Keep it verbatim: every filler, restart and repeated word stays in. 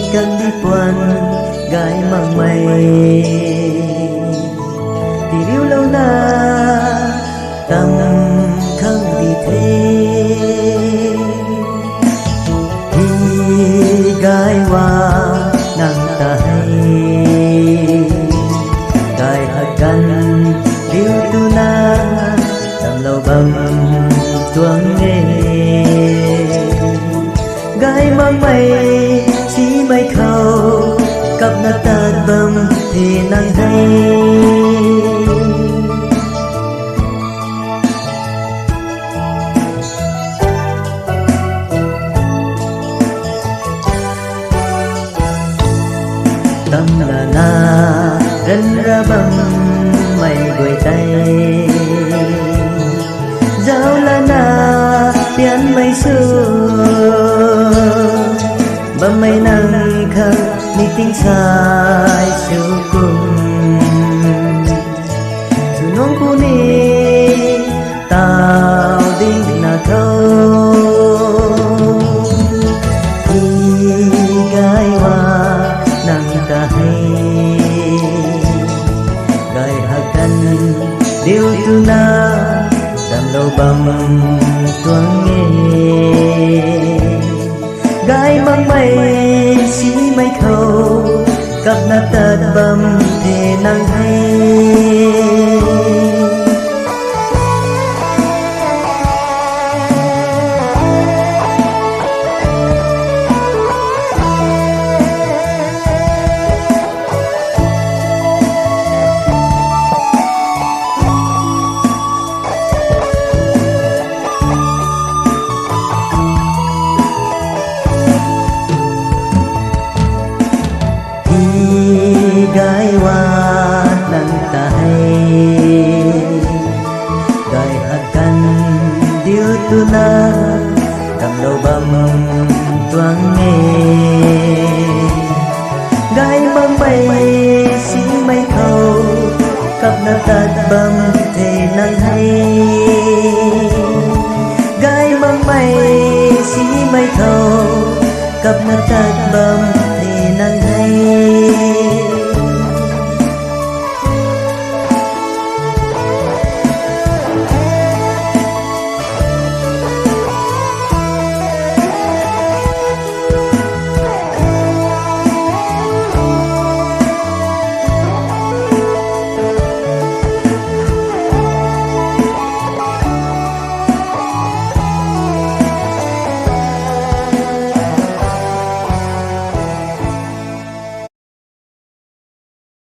Kandih puan gay makmei, tiriulouna tam khang di the. Hi gay wa nang ta hei, gay hak kan diu tuna, tamlou bam tuang e. Gay makmei simei khou, kapna tat bam the nang hei. Tamlana ranra bammei guay tei, zauclana pianmei sw bammei nang khang ni tingsai sw kum, sw nungc puni tau dingna khou. Hi gay wa nang ta hei, gay hak kan diu tuna, tamlou bam tuang e. Gay makmei simei khou, kapna tat bam the nang hei. Hi gay wa nang ta hei, gay hak kan diu tuna, tamlou bam tuang e. Gay makmei simei khou, kapna tat bam the nang hei. Gay makmei simei khou, kapna tat bam